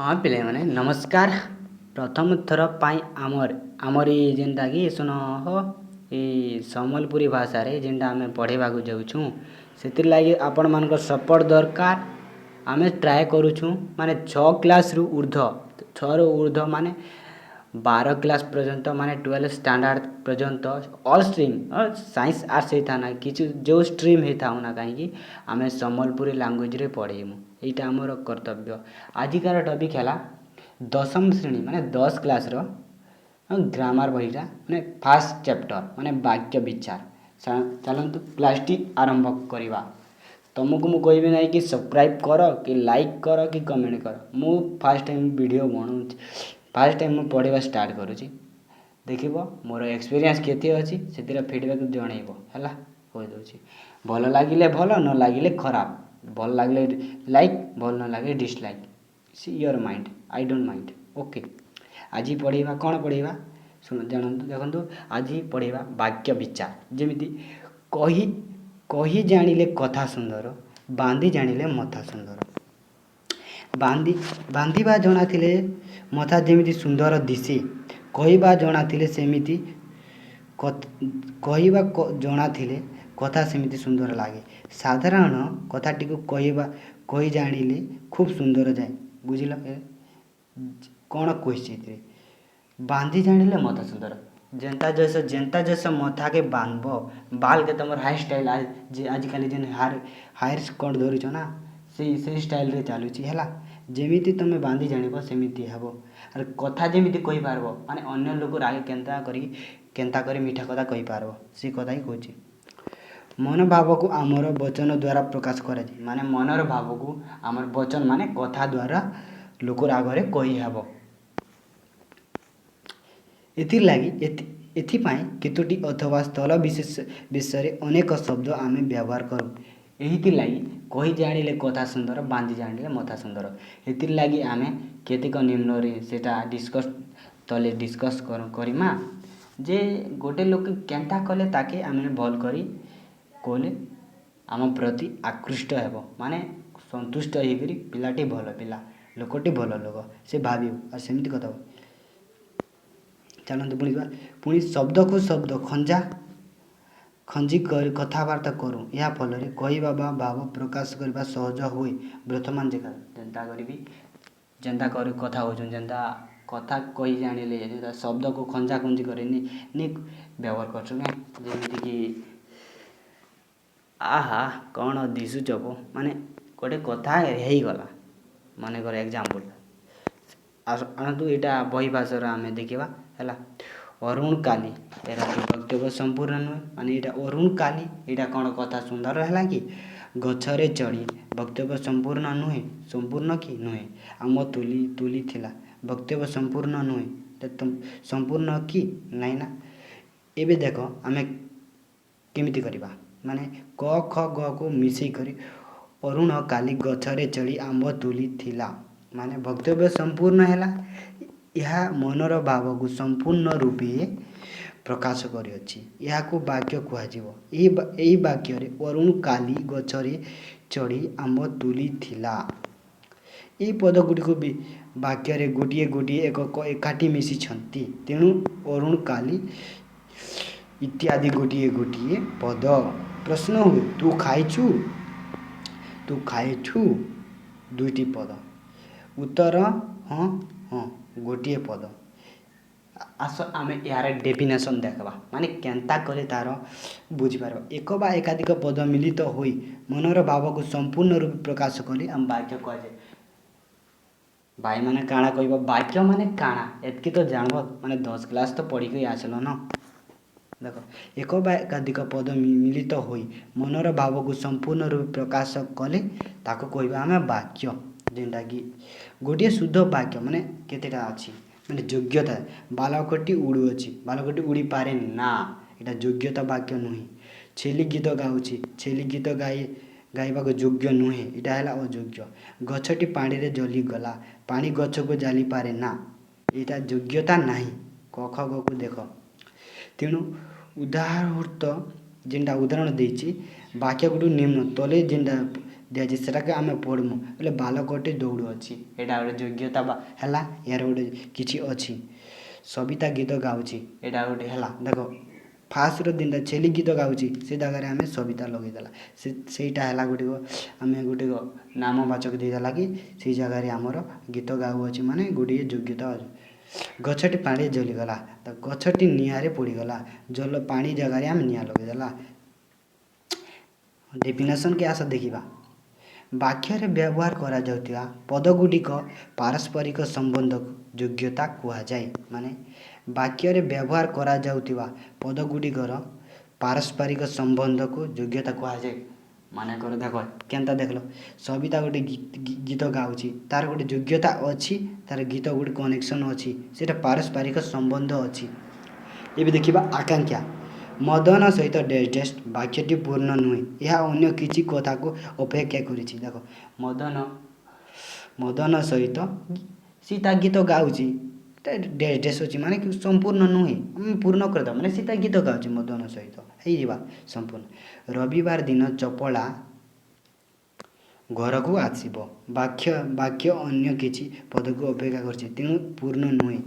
ହଁ ପିଲାମାନେ, ନମସ୍କାର। ପ୍ରଥମ ଥର ପାଇଁ ଆମର୍ ଆମର୍ ଇ ଯେନ୍ଟାକି ଶୁନ ହୋ, ଇ ସମ୍ବଲପୁରୀ ଭାଷାରେ ଯେନ୍ଟା ଆମେ ପଢ଼େଇବାକୁ ଯାଉଛୁଁ, ସେଥିର୍ଲାଗି ଆପଣମାନଙ୍କ ସପୋର୍ଟ ଦରକାର। ଆମେ ଟ୍ରାଏ କରୁଛୁଁ, ମାନେ 6 କ୍ଲାସ୍ରୁ ଉର୍ଦ୍ଧ୍ୱ, 6ରୁ ଉର୍ଦ୍ଧ୍ୱ ମାନେ 12 କ୍ଲାସ୍ ପର୍ଯ୍ୟନ୍ତ, ମାନେ 12 ଷ୍ଟାଣ୍ଡାର୍ଡ଼ ପର୍ଯ୍ୟନ୍ତ, ଅଲ୍ ଷ୍ଟ୍ରିମ୍, ସାଇନ୍ସ ଆର୍ଟ୍ସ ହେଇଥାଉ ନା କିଛି, ଯେଉଁ ଷ୍ଟ୍ରିମ୍ ହେଇଥାଉ ନା କାହିଁକି, ଆମେ ସମ୍ବଲପୁରୀ ଲାଙ୍ଗୁଏଜ୍ରେ ପଢ଼େଇମୁ। ଏଇଟା ଆମର କର୍ତ୍ତବ୍ୟ। ଆଜିକାର ଟପିକ୍ ହେଲା ଦଶମ ଶ୍ରେଣୀ, ମାନେ 10 କ୍ଲାସ୍ର ଗ୍ରାମାର ବହିଟା, ମାନେ ଫାର୍ଷ୍ଟ ଚାପ୍ଟର, ମାନେ ବାକ୍ୟ ବିଚାର। ଚାଲନ୍ତୁ, କ୍ଲାସ୍ଟି ଆରମ୍ଭ କରିବା। ତୁମକୁ ମୁଁ କହିବି ନାହିଁ କି ସବସ୍କ୍ରାଇବ୍ କର କି ଲାଇକ୍ କର କି କମେଣ୍ଟ କର। ମୁଁ ଫାର୍ଷ୍ଟ ଟାଇମ୍ ଭିଡ଼ିଓ ବନଉଛି, ଫାର୍ଷ୍ଟ ଟାଇମ୍ ମୁଁ ପଢ଼ିବା ଷ୍ଟାର୍ଟ କରୁଛି। ଦେଖିବ ମୋର ଏକ୍ସପିରିଏନ୍ସ କେତେ ଅଛି, ସେଥିରେ ଫିଡ଼ବ୍ୟାକ୍ ଜଣେଇବ। ହେଲା, କହିଦେଉଛି, ଭଲ ଲାଗିଲେ ଭଲ, ନ ଲାଗିଲେ ଖରାପ। ଭଲ ଲାଗିଲେ ଲାଇକ୍, ଭଲ ନ ଲାଗିଲେ dislike. See your mind, I don't mind, okay? ଆଜି ପଢ଼ିବା, କ'ଣ ପଢ଼ିବା ଶୁଣ, ଜାଣନ୍ତୁ, ଦେଖନ୍ତୁ। ଆଜି ପଢ଼ିବା ବାକ୍ୟ ବିଚାର। ଯେମିତି କହି କହି ଜାଣିଲେ କଥା ସୁନ୍ଦର, ବାନ୍ଧି ଜାଣିଲେ ମଥା ସୁନ୍ଦର। ବାନ୍ଧିବା ଜଣାଥିଲେ ମଥା ଯେମିତି ସୁନ୍ଦର ଦିଶେ, କହିବା ଜଣାଥିଲେ ସେମିତି, କହିବା ଜଣାଥିଲେ କଥା ସେମିତି ସୁନ୍ଦର ଲାଗେ। ସାଧାରଣ କଥାଟିକୁ କହି ଜାଣିଲେ ଖୁବ୍ ସୁନ୍ଦର ଯାଏ। ବୁଝିଲ କ'ଣ କହିଛି ଏଥିରେ? ବାନ୍ଧି ଜାଣିଲେ ମଥା ସୁନ୍ଦର। ଯେନ୍ତା ଜୈସ ମଥାକେ ବାନ୍ଧବ, ବାଲ୍କେ ତମର ହେୟାର ଷ୍ଟାଇଲ୍ ଯେ ଆଜିକାଲି ଯେନ୍ ହେୟାର କଟ୍ ଧରୁଛ ନା, ସେଇ ଷ୍ଟାଇଲ୍ରେ ଚାଲୁଛି। ହେଲା, ଯେମିତି ତମେ ବାନ୍ଧି ଜାଣିବ, ସେମିତି ହେବ। ଆର୍ କଥା ଯେମିତି କହିପାରବ, ମାନେ ଅନ୍ୟ ଲୋକର ଆଗେ କେନ୍ତା କରି ମିଠା କଥା କହିପାରବ, ସେ କଥା ହିଁ କହୁଛି। ମନୋଭାବକୁ ଆମର ବଚନ ଦ୍ୱାରା ପ୍ରକାଶ କରାଯାଏ। ମାନେ ମନର ଭାବକୁ ଆମର ବଚନ, ମାନେ କଥା ଦ୍ୱାରା ଲୋକର ଆଗରେ କହିହେବ। ଏଥିର୍ଲାଗି ଏଥିପାଇଁ କେତୋଟି ଅଥବା ସ୍ଥଳ ବିଶେଷ ବିଷୟରେ ଅନେକ ଶବ୍ଦ ଆମେ ବ୍ୟବହାର କରୁ। ଏଇଥିର୍ଲାଗି କହି ଜାଣିଲେ କଥା ସୁନ୍ଦର, ବାନ୍ଧି ଜାଣିଲେ ମଥା ସୁନ୍ଦର। ଏଥିର୍ଲାଗି ଆମେ କେତେକ ନିମ୍ନରେ ସେଇଟା ଡିସ୍କସ୍, ତଲେ ଡିସ୍କସ୍ କରିମା ଯେ ଗୋଟେ ଲୋକ କେନ୍ତା କଲେ ତାକେ ଆମେ ଭଲ୍ କରି କହିଲେ ଆମ ପ୍ରତି ଆକୃଷ୍ଟ ହେବ, ମାନେ ସନ୍ତୁଷ୍ଟ ହେଇକରି ପିଲାଟି ଭଲ ପିଲା, ଲୋକଟି ଭଲ ଲୋକ, ସେ ଭାବିବ ଆଉ ସେମିତି କଥା। ଚାଲନ୍ତୁ ପୁଣି ଯିବା। ପୁଣି ଶବ୍ଦକୁ ଶବ୍ଦ ଖଞ୍ଜି କରି କଥାବାର୍ତ୍ତା କରୁ। ଏହା ଫଳରେ କହିବା ବା ଭାବ ପ୍ରକାଶ କରିବା ସହଜ ହୁଏ। ବର୍ତ୍ତମାନ ଜାଗା ଯେନ୍ତା କରିବି, ଯେନ୍ତା କରି କଥା ହେଉଛନ୍ତି, ଯେନ୍ତା କଥା କହି ଜାଣିଲେ, ଯେନ୍ତା ଶବ୍ଦକୁ ଖଞ୍ଜା ଖଞ୍ଜି କରି ନି ବ୍ୟବହାର କରୁଛୁ ନା, ଯେମିତିକି ଆହା, କ'ଣ ଦିଶୁଛ ବୋ, ମାନେ ଗୋଟେ କଥା ହେଇଗଲା ମନେକର ଏକ୍ଜାମ୍ପଲ୍। ଆଣନ୍ତୁ, ଏଇଟା ବହି ଭାଷାର ଆମେ ଦେଖିବା। ହେଲା, ଅରୁଣ କାଲି, ଏରା ବକ୍ତବ୍ୟ ସମ୍ପୂର୍ଣ୍ଣ ନୁହେଁ। ମାନେ ଏଇଟା ଅରୁଣ କାଲି, ଏଇଟା କ'ଣ କଥା ସୁନ୍ଦର ହେଲା କି? ଗଛରେ ଚଢ଼ି, ବକ୍ତବ୍ୟ ସମ୍ପୂର୍ଣ୍ଣ ନୁହେଁ। ସମ୍ପୂର୍ଣ୍ଣ କି ନୁହେଁ? ଆମ ତୁଲି ଥିଲା, ବକ୍ତବ୍ୟ ସମ୍ପୂର୍ଣ୍ଣ ନୁହେଁ। ସମ୍ପୂର୍ଣ୍ଣ କି ନାଇଁ ନା? ଏବେ ଦେଖ, ଆମେ କେମିତି କରିବା? ମାନେ କ, ଖ, ଗ କୁ ମିଶେଇ କରି ଅରୁଣ କାଲି ଗଛରେ ଚଢ଼ି ଆମ୍ବ ତୁଲିଥିଲା, ମାନେ ବକ୍ତବ୍ୟ ସମ୍ପୂର୍ଣ୍ଣ ହେଲା। ଏହା ମନର ଭାବକୁ ସମ୍ପୂର୍ଣ୍ଣ ରୂପେ ପ୍ରକାଶ କରିଅଛି। ଏହାକୁ ବାକ୍ୟ କୁହାଯିବ। ଏହି ବାକ୍ୟରେ ଅରୁଣ କାଲି ଗଛରେ ଚଢ଼ି ଆମ୍ବ ତୁଲିଥିଲା, ଏହି ପଦ ଗୁଡ଼ିକୁ ବି ବାକ୍ୟରେ ଗୋଟିଏ ଗୋଟିଏ ଏକକ ଏକାଠି ମିଶିଛନ୍ତି। ତେଣୁ ଅରୁଣ କାଲି ଇତ୍ୟାଦି ଗୋଟିଏ ଗୋଟିଏ ପଦ। ପ୍ରଶ୍ନ ହୁଏ, ତୁ ଖାଇଛୁ, ତୁ ଖାଇଛୁ, ଦୁଇଟି ପଦ। ଉତ୍ତର ହଁ ହଁ, ଗୋଟିଏ ପଦ। ଆସ, ଆମେ ଏହାର ଡେଫିନେସନ୍ ଦେଖବା, ମାନେ କେନ୍ତା କଲେ ତାର ବୁଝିପାରିବା। ଏକ ବା ଏକାଧିକ ପଦ ମିଳିତ ହୋଇ ମନର ଭାବକୁ ସମ୍ପୂର୍ଣ୍ଣ ରୂପେ ପ୍ରକାଶ କଲେ ଆମ ବାକ୍ୟ କୁହାଯାଏ। ଭାଇମାନେ, କାଣା କହିବ? ବାକ୍ୟ ମାନେ କାଣା, ଏତ୍କି ତ ଜାଣବ। ମାନେ 10 କ୍ଲାସ୍ ତ ପଢ଼ିକି ଆସିଲ ନ? ଦେଖ, ଏକ ବା ଏକାଧିକ ପଦ ମିଳିତ ହୋଇ ମନର ଭାବକୁ ସମ୍ପୂର୍ଣ୍ଣ ରୂପେ ପ୍ରକାଶ କଲେ ତାକୁ କହିବା ଆମେ ବାକ୍ୟ। ଯେନ୍ଟାକି ଗୋଟିଏ ଶୁଦ୍ଧ ବାକ୍ୟ ମାନେ କେତେଟା ଅଛି? ମାନେ ଯୋଗ୍ୟତା, ବାଳକଟି ଉଡ଼ୁଅଛି, ବାଳକଟି ଉଡ଼ିପାରେ ନା, ଏଇଟା ଯୋଗ୍ୟତା ବାକ୍ୟ ନୁହେଁ। ଛେଳି ଗୀତ ଗାଉଛି, ଛେଳି ଗୀତ ଗାଇବାକୁ ଯୋଗ୍ୟ ନୁହେଁ, ଏଇଟା ହେଲା ଅଯୋଗ୍ୟ। ଗଛଟି ପାଣିରେ ଜଳିଗଲା, ପାଣି ଗଛକୁ ଜାଳିପାରେ ନା, ଏଇଟା ଯୋଗ୍ୟତା ନାହିଁ। କ, ଖ, ଗ କୁ ଦେଖ। ତେଣୁ ଉଦାହୃତ ଯେନ୍ଟା ଉଦାହରଣ ଦେଇଛି, ବାକ୍ୟ ଗୁଡ଼ିକୁ ନିମ୍ନ ତଲେ ଯେନ୍ଟା ଦିଆଯାଇଛି, ସେଟାକେ ଆମେ ପଢ଼ମୁ ବୋଲେ ବାଲକଟି ଦୌଡ଼ୁଅଛି, ଏଇଟା ଗୋଟେ ଯୋଗ୍ୟତା ବା ହେଲା, ଏହାର ଗୋଟେ କିଛି ଅଛି। ସବିତା ଗୀତ ଗାଉଛି, ଏଇଟା ଗୋଟେ ହେଲା। ଦେଖ, ଫାଷ୍ଟର ଦିନଟା ଛେଲି ଗୀତ ଗାଉଛି, ସେ ଜାଗାରେ ଆମେ ସବିତା ଲଗେଇଦେଲା, ସେ ସେଇଟା ହେଲା ଗୋଟିକ ଆମେ ଗୋଟେ ନାମବାଚକ ଦେଇଦେଲା କି ସେଇ ଜାଗାରେ ଆମର ଗୀତ ଗାଉଅଛି, ମାନେ ଗୋଟିଏ ଯୋଗ୍ୟତା ଅଛି। ଗଛଟି ପାଣିରେ ଜଳିଗଲା, ତ ଗଛଟି ନିଆଁରେ ପୋଡ଼ିଗଲା, ଜଲ ପାଣି ଜାଗାରେ ଆମେ ନିଆଁ ଲଗେଇଦେଲା। ଡେଫିନେସନ୍କେ ଆସ ଦେଖିବା। ବାକ୍ୟରେ ବ୍ୟବହାର କରାଯାଉଥିବା ପଦଗୁଡ଼ିକ ପାରସ୍ପରିକ ସମ୍ବନ୍ଧକୁ ଯୋଗ୍ୟତା କୁହାଯାଏ। ମାନେ ବାକ୍ୟରେ ବ୍ୟବହାର କରାଯାଉଥିବା ପଦଗୁଡ଼ିକର ପାରସ୍ପରିକ ସମ୍ବନ୍ଧକୁ ଯୋଗ୍ୟତା କୁହାଯାଏ। ମନେକର ଦେଖ, କେନ୍ତା ଦେଖିଲ, ସବିତା ଗୋଟେ ଗୀତ ଗାଉଛି, ତାର ଗୋଟେ ଯୋଗ୍ୟତା ଅଛି, ତାର ଗୀତ ଗୋଟେ କନେକ୍ସନ୍ ଅଛି, ସେଇଟା ପାରସ୍ପରିକ ସମ୍ବନ୍ଧ ଅଛି। ଏବେ ଦେଖିବା ଆକାଂକ୍ଷା। ମଦନ ସହିତ ଡ୍ୟାସ୍ ଡ୍ୟାସ୍, ବାକ୍ୟଟି ପୂର୍ଣ୍ଣ ନୁହେଁ, ଏହା ଅନ୍ୟ କିଛି କଥାକୁ ଅପେକ୍ଷା କରିଛି। ଦେଖ, ମଦନ ସହିତ ସୀତା ଗୀତ ଗାଉଛି, ଡ୍ୟାସ୍ ଡ୍ୟାସ୍ ଅଛି, ମାନେ ସମ୍ପୂର୍ଣ୍ଣ ନୁହେଁ, ଆମେ ପୂର୍ଣ୍ଣ କରିଦେବା, ମାନେ ସୀତା ଗୀତ ଗାଉଛି ମଦନ ସହିତ ହେଇଯିବା ସମ୍ପୂର୍ଣ୍ଣ। ରବିବାର ଦିନ ଚପଳା ଘରକୁ ଆସିବ, ବାକ୍ୟ ଅନ୍ୟ କିଛି ପଦକୁ ଅପେକ୍ଷା କରିଛି, ତେଣୁ ପୂର୍ଣ୍ଣ ନୁହେଁ।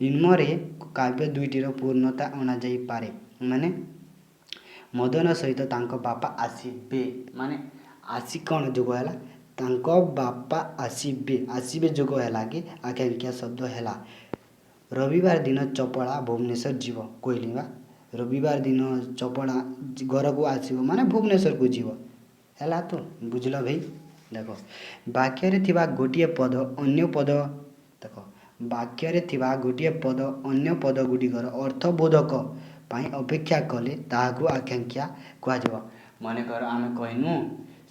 ନିମ୍ନରେ କାବ୍ୟ ଦୁଇଟିର ପୂର୍ଣ୍ଣତା ଅଣାଯାଇପାରେ। ମାନେ ମଦନ ସହିତ ତାଙ୍କ ବାପା ଆସିବେ, ମାନେ ଆସି କ'ଣ ଯୋଗ ହେଲା? ତାଙ୍କ ବାପା ଆସିବେ, ଆସିବେ ଯୋଗ ହେଲା କି ଆକାଂକ୍ଷା ଶବ୍ଦ ହେଲା। ରବିବାର ଦିନ ଚପଳା ଭୁବନେଶ୍ୱର ଯିବ, କହିଲି ବା, ରବିବାର ଦିନ ଚପଳା ଘରକୁ ଆସିବ, ମାନେ ଭୁବନେଶ୍ୱରକୁ ଯିବ, ହେଲା ତ? ବୁଝିଲ ଭାଇ? ଦେଖ, ବାକ୍ୟରେ ଥିବା ଗୋଟିଏ ପଦ ଅନ୍ୟ ପଦ, ଦେଖ, ବାକ୍ୟରେ ଥିବା ଗୋଟିଏ ପଦ ଅନ୍ୟ ପଦ ଗୁଡ଼ିକର ଅର୍ଥବୋଧକ ପାଇଁ ଅପେକ୍ଷା କଲେ ତାହାକୁ ଆକାଂକ୍ଷା କୁହାଯିବ। ମନେକର ଆମେ କହିନୁ,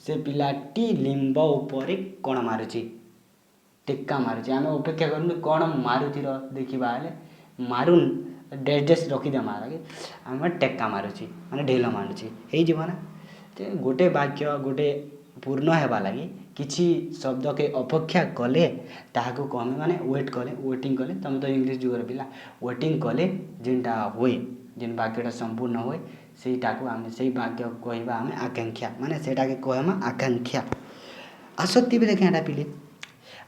ସେ ପିଲାଟି ଲିମ୍ବ ଉପରେ କ'ଣ ମାରୁଛି? ଟେକା ମାରୁଛି। ଆମେ ଅପେକ୍ଷା କରୁନୁ କ'ଣ ମାରୁଥିର ଦେଖିବା ହେଲେ ମାରୁନ୍ ଡ୍ୟାସ୍ ଡ୍ୟାସ୍ ରଖିଦେମା କି ଆମେ ଟେକା ମାରୁଛି, ମାନେ ଢେଲ ମାରୁଛି, ହେଇଯିବ ନା? ଯେ ଗୋଟେ ବାକ୍ୟ ଗୋଟେ ପୂର୍ଣ୍ଣ ହେବା ଲାଗି କିଛି ଶବ୍ଦକେ ଅପେକ୍ଷା କଲେ ତାହାକୁ କହମି, ମାନେ ୱେଟ୍ କଲେ, ୱେଟିଂ କଲେ। ତମେ ତ ଇଂଲିଶ ଯୁଗର ପିଲା। ୱେଟିଂ କଲେ ଯେନ୍ଟା ହୁଏ, ଯେନ୍ ବାକ୍ୟଟା ସମ୍ପୂର୍ଣ୍ଣ ହୁଏ, ସେଇଟାକୁ ଆମେ ସେଇ ବାକ୍ୟ କହିବା ଆମେ ଆକାଂକ୍ଷା, ମାନେ ସେଇଟାକେ କହେମା ଆକାଂକ୍ଷା। ଆସକ୍ତି ବି ଦେଖେ ଏଟା ପିଲେ।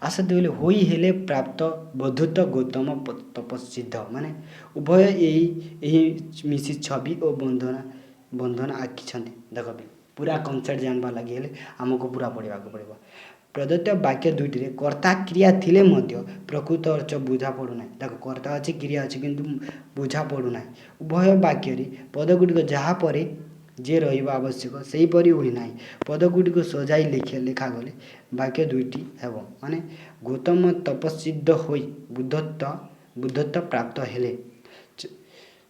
ଆସକ୍ତି ବୋଲେ ହୋଇ ହେଲେ ପ୍ରାପ୍ତ ବଧୂତ ଗୌତମ ତପସିଦ୍ଧ, ମାନେ ଉଭୟ ଏହି ମିଶି ଛବି ଓ ବନ୍ଧନା ଆଙ୍କିଛନ୍ତି। ଦେଖ ବି, ପୁରା କନସେପ୍ଟ ଜାଣିବା ଲାଗି ହେଲେ ଆମକୁ ପୁରା ପଢ଼ିବାକୁ ପଡ଼ିବ। ପ୍ରଦତ୍ତ ବାକ୍ୟ ଦୁଇଟିରେ କର୍ତ୍ତା କ୍ରିୟା ଥିଲେ ମଧ୍ୟ ପ୍ରକୃତ ଅର୍ଥ ବୁଝା ପଡ଼ୁନାହିଁ। ଦେଖ, କର୍ତ୍ତା ଅଛି, କ୍ରିୟା ଅଛି, କିନ୍ତୁ ବୁଝା ପଡ଼ୁନାହିଁ। ଉଭୟ ବାକ୍ୟରେ ପଦଗୁଡ଼ିକ ଯାହା ପରେ ଯେ ରହିବା ଆବଶ୍ୟକ ସେହିପରି ହୋଇନାହିଁ। ପଦଗୁଡ଼ିକୁ ସଜାଇ ଲେଖାଗଲେ ବାକ୍ୟ ଦୁଇଟି ହେବ। ମାନେ ଗୌତମ ତପସିଦ୍ଧ ହୋଇ ବୁଦ୍ଧତ୍ୱ ପ୍ରାପ୍ତ ହେଲେ।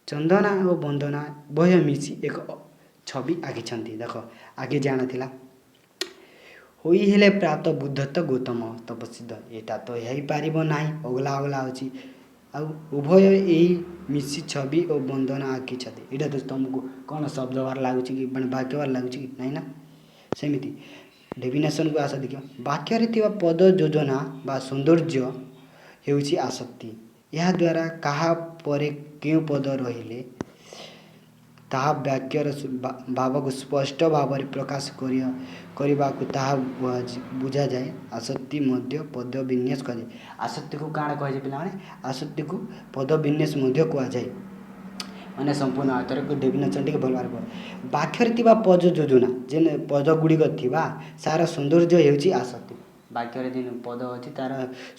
ଚନ୍ଦନା ଓ ବନ୍ଦନା ଉଭୟ ମିଶି ଏକ ଛବି ଆଙ୍କିଛନ୍ତି। ଦେଖ, ଆଗେ ଜାଣିଥିଲା ହୋଇ ହେଲେ ପ୍ରାପ୍ତ ବୁଦ୍ଧତ୍ୱ ଗୌତମ ତପସିଦ୍ଧ, ଏଇଟା ତ ହେଇପାରିବ ନାହିଁ, ଅଗଲା ଅଗଲା ଅଛି। ଆଉ ଉଭୟ ଏଇ ମିଶି ଛବି ଓ ବନ୍ଦନା ଆଙ୍କିଛନ୍ତି, ଏଇଟା ତ ତୁମକୁ କ'ଣ ଶବ୍ଦ ବାର ଲାଗୁଛି କି, ମାନେ ବାକ୍ୟ ବାର ଲାଗୁଛି କି ନାଇଁ ନା? ସେମିତି ଡେଫିନେସନ୍କୁ ଆସ ଦେଖିବା। ବାକ୍ୟରେ ଥିବା ପଦ ଯୋଜନା ବା ସୌନ୍ଦର୍ଯ୍ୟ ହେଉଛି ଆସକ୍ତି। ଏହାଦ୍ୱାରା କାହା ପରେ କେଉଁ ପଦ ରହିଲେ ତାହା ବାକ୍ୟର ଭାବକୁ ସ୍ପଷ୍ଟ ଭାବରେ ପ୍ରକାଶ କରିବାକୁ ତାହା ବୁଝାଯାଏ। ଆସକ୍ତି ମଧ୍ୟ ପଦ ବିନ୍ୟାସ କୁହାଯାଏ। ଆସକ୍ତିକୁ କାଣା କୁହାଯାଏ ପିଲାମାନେ? ଆସକ୍ତିକୁ ପଦ ବିନ୍ୟାସ ମଧ୍ୟ କୁହାଯାଏ। ମାନେ ସମ୍ପୂର୍ଣ୍ଣ ଆଉଥରେ ଡେଫିନେସନ୍ ଟିକେ ଭଲ ଭାବରେ ପଢ଼। ବାକ୍ୟରେ ଥିବା ପଦ ଯୋଜନା, ଯେନ୍ ପଦ ଗୁଡ଼ିକ ଥିବା ତାର ସୌନ୍ଦର୍ଯ୍ୟ ହେଉଛି ଆସକ୍ତି। ବାକ୍ୟରେ ଯେନ୍ ପଦ ଅଛି, ତାର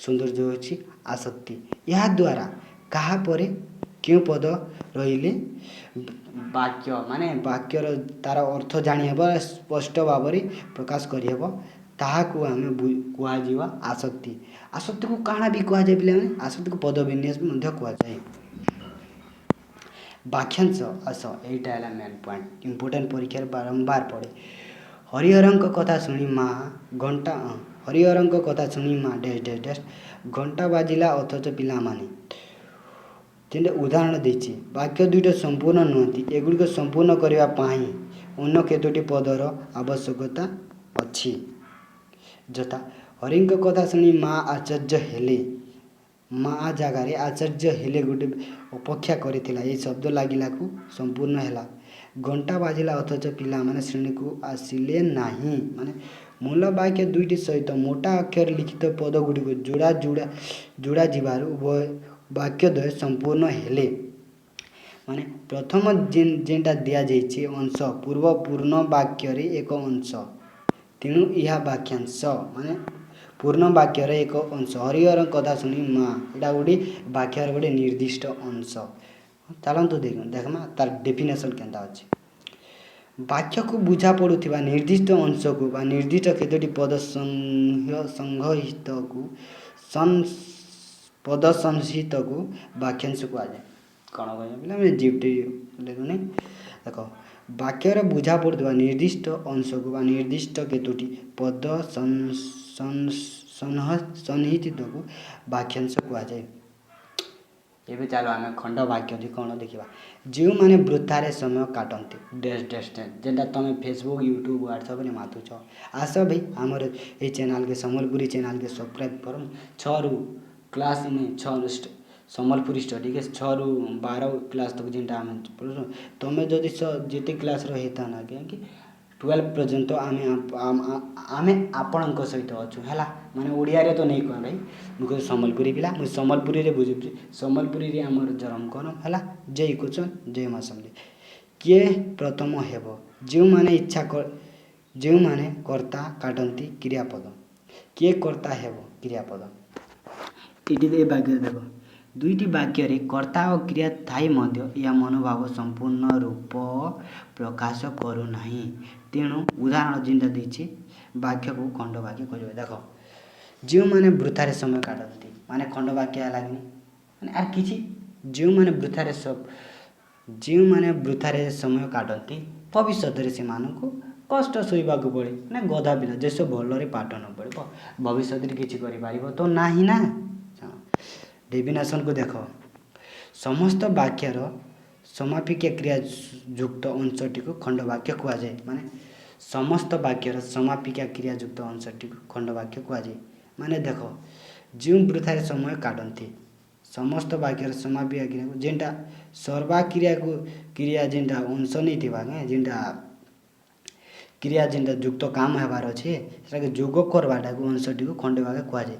ସୌନ୍ଦର୍ଯ୍ୟ ହେଉଛି ଆସକ୍ତି। ଏହାଦ୍ୱାରା କାହା ପରେ କେଉଁ ପଦ ରହିଲେ ବାକ୍ୟ, ମାନେ ବାକ୍ୟର ତାର ଅର୍ଥ ଜାଣିହେବ, ସ୍ପଷ୍ଟ ଭାବରେ ପ୍ରକାଶ କରିହେବ, ତାହାକୁ ଆମେ କୁହାଯିବ ଆସକ୍ତି। ଆସକ୍ତିକୁ କାଣା ବି କୁହାଯାଏ ପିଲାମାନେ? ଆସକ୍ତିକୁ ପଦ ବିନ୍ୟାସ ବି ମଧ୍ୟ କୁହାଯାଏ। ବାକ୍ୟାଂଶ ଆସ, ଏଇଟା ହେଲା ମେନ୍ ପଏଣ୍ଟ, ଇମ୍ପୋର୍ଟାଣ୍ଟ, ପରୀକ୍ଷାରେ ବାରମ୍ବାର ପଡ଼େ। ହରିହରଙ୍କ କଥା ଶୁଣି ମା ଘଣ୍ଟା, ହରିହରଙ୍କ କଥା ଶୁଣି ମା ଡ୍ୟାସ୍ ଡ୍ୟାସ୍ ଡ୍ୟାସ୍, ଘଣ୍ଟା ବାଜିଲା ଅଥଚ ପିଲାମାନେ। ତିନିଟା ଉଦାହରଣ ଦେଇଛି। ବାକ୍ୟ ଦୁଇଟା ସମ୍ପୂର୍ଣ୍ଣ ନୁହନ୍ତି। ଏଗୁଡ଼ିକ ସମ୍ପୂର୍ଣ୍ଣ କରିବା ପାଇଁ ଅନ୍ୟ କେତୋଟି ପଦର ଆବଶ୍ୟକତା ଅଛି। ଯଥା ହରିଙ୍କ କଥା ଶୁଣି ମା ଆଶ୍ଚର୍ଯ୍ୟ ହେଲେ। ମା ଜାଗାରେ ଆଶ୍ଚର୍ଯ୍ୟ ହେଲେ ଗୋଟେ ଅପେକ୍ଷା କରିଥିଲା, ଏଇ ଶବ୍ଦ ଲାଗିଲାକୁ ସମ୍ପୂର୍ଣ୍ଣ ହେଲା। ଘଣ୍ଟା ବାଜିଲା ଅଥଚ ପିଲାମାନେ ଶ୍ରେଣୀକୁ ଆସିଲେ ନାହିଁ। ମାନେ ମୂଳ ବାକ୍ୟ ଦୁଇଟି ସହିତ ମୋଟା ଅକ୍ଷରରେ ଲିଖିତ ପଦ ଗୁଡ଼ିକୁ ଯୋଡ଼ା ଯୋଡ଼ା ଯୋଡ଼ା ଯିବାରୁ ଉଭୟ ବାକ୍ୟ ଦ୍ୱୟ ସମ୍ପୂର୍ଣ୍ଣ ହେଲେ। ମାନେ ପ୍ରଥମ ଯେନ୍ଟା ଦିଆଯାଇଛି ଅଂଶ ପୂର୍ବ ପୂର୍ଣ୍ଣ ବାକ୍ୟରେ ଏକ ଅଂଶ, ତେଣୁ ଏହା ବାକ୍ୟାଂଶ। ମାନେ ପୂର୍ଣ୍ଣ ବାକ୍ୟର ଏକ ଅଂଶ। ହରିହର କଥା ଶୁଣି ମା, ଏଇଟା ଗୋଟେ ବାକ୍ୟର ଗୋଟେ ନିର୍ଦ୍ଦିଷ୍ଟ ଅଂଶ। ଚାଲନ୍ତୁ ଦେଖମା ତାର ଡେଫିନେସନ୍ କେନ୍ତା ଅଛି। ବାକ୍ୟକୁ ବୁଝା ପଡ଼ୁଥିବା ନିର୍ଦ୍ଦିଷ୍ଟ ଅଂଶକୁ ବା ନିର୍ଦ୍ଦିଷ୍ଟ କେତୋଟି ପଦ ସଂଘହିତ ପଦ ସଂହିତକୁ ବାକ୍ୟାଂଶ କୁହାଯାଏ। କ'ଣ କହିବା ପିଲା, ଜିପ୍ଟି ଲେଖୁନି। ଦେଖ, ବାକ୍ୟର ବୁଝା ପଡ଼ୁଥିବା ନିର୍ଦ୍ଦିଷ୍ଟ ଅଂଶକୁ ବା ନିର୍ଦ୍ଦିଷ୍ଟ କେତୋଟି ପଦ ସନ୍ନିହିତକୁ ବାକ୍ୟାଂଶ କୁହାଯାଏ। ଏବେ ଚାଲ ଆମେ ଖଣ୍ଡ ବାକ୍ୟଟି କ'ଣ ଦେଖିବା। ଯେଉଁମାନେ ବୃଥାରେ ସମୟ କାଟନ୍ତି ଡ୍ୟାସ୍ ଡ୍ୟାସ୍ ଡ୍ୟାସ୍। ଯେନ୍ଟା ତମେ ଫେସବୁକ୍, ୟୁଟ୍ୟୁବ୍, ହ୍ୱାଟ୍ସଆପ୍ରେ ମାତୁଛ। ଆସ ଭାଇ, ଆମର ଏଇ ଚ୍ୟାନେଲ୍କେ, ସମ୍ବଲପୁରୀ ଚ୍ୟାନେଲ୍କେ ସବସ୍କ୍ରାଇବ୍ କରନ୍। 6ରୁ କ୍ଲାସ୍ 6 ସମ୍ବଲପୁରୀ ଷ୍ଟଡ଼ିକେ 6ରୁ 12 କ୍ଲାସ୍ ତକ୍ ଯେନ୍ଟା ଆମେ ପଢ଼ୁଛୁ। ତମେ ଯଦି ଯେତେ କ୍ଲାସ୍ର ହେଇଥାନା ଆଜ୍ଞା କି 12 ପର୍ଯ୍ୟନ୍ତ ଆମେ ଆପଣଙ୍କ ସହିତ ଅଛୁ, ହେଲା। ମାନେ ଓଡ଼ିଆରେ ତ ନେଇ କହ ଭାଇ, ମୁଁ କହୁଛି ସମ୍ବଲପୁରୀ ପିଲା, ମୁଁ ସମ୍ବଲପୁରୀରେ ବୁଝୁଛି। ସମ୍ବଲପୁରୀରେ ଆମର ଜରମ କର, ହେଲା। ଜୟ କୋଚନ୍, ଜୟ ମା ସମଲେଇ। କିଏ ପ୍ରଥମ ହେବ? ଯେଉଁମାନେ ଇଚ୍ଛା, ଯେଉଁମାନେ କର୍ତ୍ତା, କାଟନ୍ତି କ୍ରିୟାପଦ। କିଏ କର୍ତ୍ତା ହେବ? କ୍ରିୟାପଦ। ଏଠି ଏ ବାକ୍ୟରେ ଦେଖ, ଦୁଇଟି ବାକ୍ୟରେ କର୍ତ୍ତା ଓ କ୍ରିୟା ଥାଇ ମଧ୍ୟ ଏହା ମନୋଭାବ ସମ୍ପୂର୍ଣ୍ଣ ରୂପ ପ୍ରକାଶ କରୁନାହିଁ। ତେଣୁ ଉଦାହରଣ ଯେନ୍ଟା ଦେଇଛି, ବାକ୍ୟକୁ ଖଣ୍ଡ ବାକ୍ୟ କହିବେ। ଦେଖ, ଯେଉଁମାନେ ବୃଥାରେ ସମୟ କାଟନ୍ତି, ମାନେ ଖଣ୍ଡ ବାକ୍ୟ ହେଲା କି? ମାନେ ଆର୍ କିଛି ଯେଉଁମାନେ ବୃଥାରେ ସମୟ କାଟନ୍ତି, ଭବିଷ୍ୟତରେ ସେମାନଙ୍କୁ କଷ୍ଟ ସହିବାକୁ ପଡ଼େ। ମାନେ ଗଧା ପିଲା ଯେ ସବୁ ଭଲରେ ପାଠ ନ ପଢ଼ିବ, ଭବିଷ୍ୟତରେ କିଛି କରିପାରିବ ତ ନାହିଁ ନା। ଡେଫିନେସନ୍କୁ ଦେଖ। ସମସ୍ତ ବାକ୍ୟର ସମାପିକା କ୍ରିୟା ଯୁକ୍ତ ଅଂଶଟିକୁ ଖଣ୍ଡ ବାକ୍ୟ କୁହାଯାଏ। ମାନେ ସମସ୍ତ ବାକ୍ୟର ସମାପିକା କ୍ରିୟା ଯୁକ୍ତ ଅଂଶଟିକୁ ଖଣ୍ଡ ବାକ୍ୟ କୁହାଯାଏ। ମାନେ ଦେଖ, ଯେଉଁ ବୃଥାରେ ସମୟ କାଟନ୍ତି, ସମସ୍ତ ବାକ୍ୟର ସମାପିକା କ୍ରିୟାକୁ ଯେନ୍ଟା ସର୍ବା କ୍ରିୟାକୁ କ୍ରିୟା ଯେନ୍ଟା ଅଂଶ ନେଇଥିବା, ଯେନ୍ଟା କ୍ରିୟା ଯେନ୍ଟା ଯୁକ୍ତ କାମ ହେବାର ଅଛି, ସେଟାକେ ଯୋଗ କରବାଟାକୁ ଅଂଶଟିକୁ ଖଣ୍ଡ ବାକ୍ୟ କୁହାଯାଏ।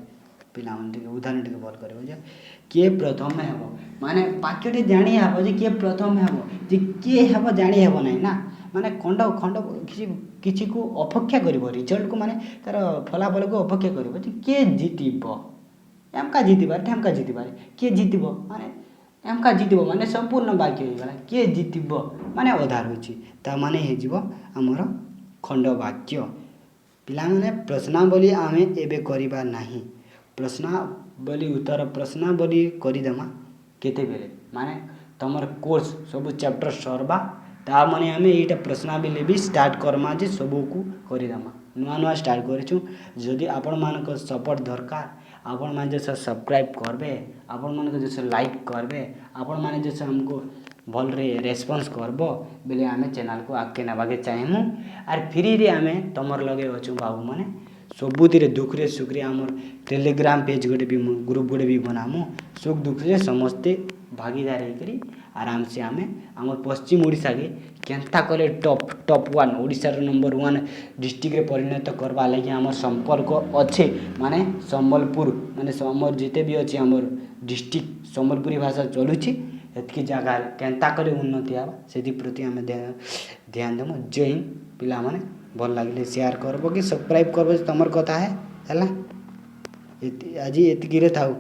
ପିଲାମାନେ, ଟିକେ ଉଦାହରଣ ଟିକେ ଭଲ କରିବ ଯେ କିଏ ପ୍ରଥମେ ହେବ। ମାନେ ବାକ୍ୟଟି ଜାଣି ହେବ ଯେ କିଏ ପ୍ରଥମେ ହେବ, ଯେ କିଏ ହେବ ଜାଣି ହେବ ନାହିଁ ନା। ମାନେ ଖଣ୍ଡ ଖଣ୍ଡ କିଛି କିଛିକୁ ଅପେକ୍ଷା କରିବ ରିଜଲ୍ଟକୁ, ମାନେ ତାର ଫଳାଫଳକୁ ଅପେକ୍ଷା କରିବ ଯେ କିଏ ଜିତିବ। ଏମକା ଜିତିପାରେ, ଠେମକା ଜିତିପାରେ। କିଏ ଜିତିବ ମାନେ ଏମକା ଜିତିବ, ମାନେ ସମ୍ପୂର୍ଣ୍ଣ ବାକ୍ୟ ହେଇଗଲା। କିଏ ଜିତିବ ମାନେ ଅଧା ରହିଛି, ତା ମାନେ ହେଇଯିବ ଆମର ଖଣ୍ଡ ବାକ୍ୟ। ପିଲାମାନେ, ପ୍ରଶ୍ନାବଳୀ ଆମେ ଏବେ କରିବା ନାହିଁ। ପ୍ରଶ୍ନାବଳୀ ଉତ୍ତର ପ୍ରଶ୍ନାବଳୀ କରିଦେମା କେତେବେଳେ? ମାନେ ତମର କୋର୍ସ ସବୁ ଚାପ୍ଟର ସର୍ବା, ତା ମାନେ ଆମେ ଏଇଟା ପ୍ରଶ୍ନାବଳୀ ବି ଷ୍ଟାର୍ଟ କର୍ମା ଯେ ସବୁକୁ କରିଦେମା। ନୂଆ ନୂଆ ଷ୍ଟାର୍ଟ କରିଛୁ। ଯଦି ଆପଣମାନଙ୍କ ସପୋର୍ଟ ଦରକାର, ଆପଣମାନେ ଯେ ସବସ୍କ୍ରାଇବ୍ କରବେ, ଆପଣମାନଙ୍କ ଯେ ଲାଇକ୍ କରବେ, ଆପଣମାନେ ଯେ ଆମକୁ ଭଲରେ ରେସ୍ପନ୍ସ କରବ ବେଲେ ଆମେ ଚ୍ୟାନେଲ୍କୁ ଆଗ୍କେ ନେବାକେ ଚାହିଁମୁ। ଆର୍ ଫ୍ରିରେ ଆମେ ତମର ଲଗେ ଅଛୁ ବାବୁମାନେ, ସବୁଥିରେ, ଦୁଃଖରେ ସୁଖରେ। ଆମର୍ ଟେଲିଗ୍ରାମ ପେଜ୍ ଗୋଟେ ବି, ଗ୍ରୁପ୍ ଗୋଟେ ବି ବନାମୁ। ସୁଖ ଦୁଃଖରେ ସମସ୍ତେ ଭାଗିଦାର ହେଇକରି ଆରାମସେ ଆମେ ଆମର୍ ପଶ୍ଚିମ ଓଡ଼ିଶାକେ କେନ୍ତା କଲେ ଟପ୍ ଟପ୍ ୱାନ୍, ଓଡ଼ିଶାର ନମ୍ବର ୱାନ୍ ଡିଷ୍ଟ୍ରିକ୍ଟରେ ପରିଣତ କର୍ବା ଲାଗି ଆମର୍ ସମ୍ପର୍କ ଅଛେ। ମାନେ ସମ୍ବଲପୁର, ମାନେ ଆମର୍ ଯେତେ ବି ଅଛି ଆମର୍ ଡିଷ୍ଟ୍ରିକ୍ଟ, ସମ୍ବଲପୁରୀ ଭାଷା ଚଲୁଛି, ହେତ୍କି ଜାଗାରେ କେନ୍ତା କଲେ ଉନ୍ନତି ହେବା, ସେଥିପ୍ରତି ଆମେ ଧ୍ୟାନ ଦେମୁ। ଜୟ ହିନ୍ଦ ପିଲାମାନେ। ଭଲ ଲାଗିଲେ ସେୟାର କରବ କି ସବସ୍କ୍ରାଇବ୍ କରବ, ତମର କଥା ହେ। ହେଲା, ଆଜି ଏତିକିରେ ଥାଉ।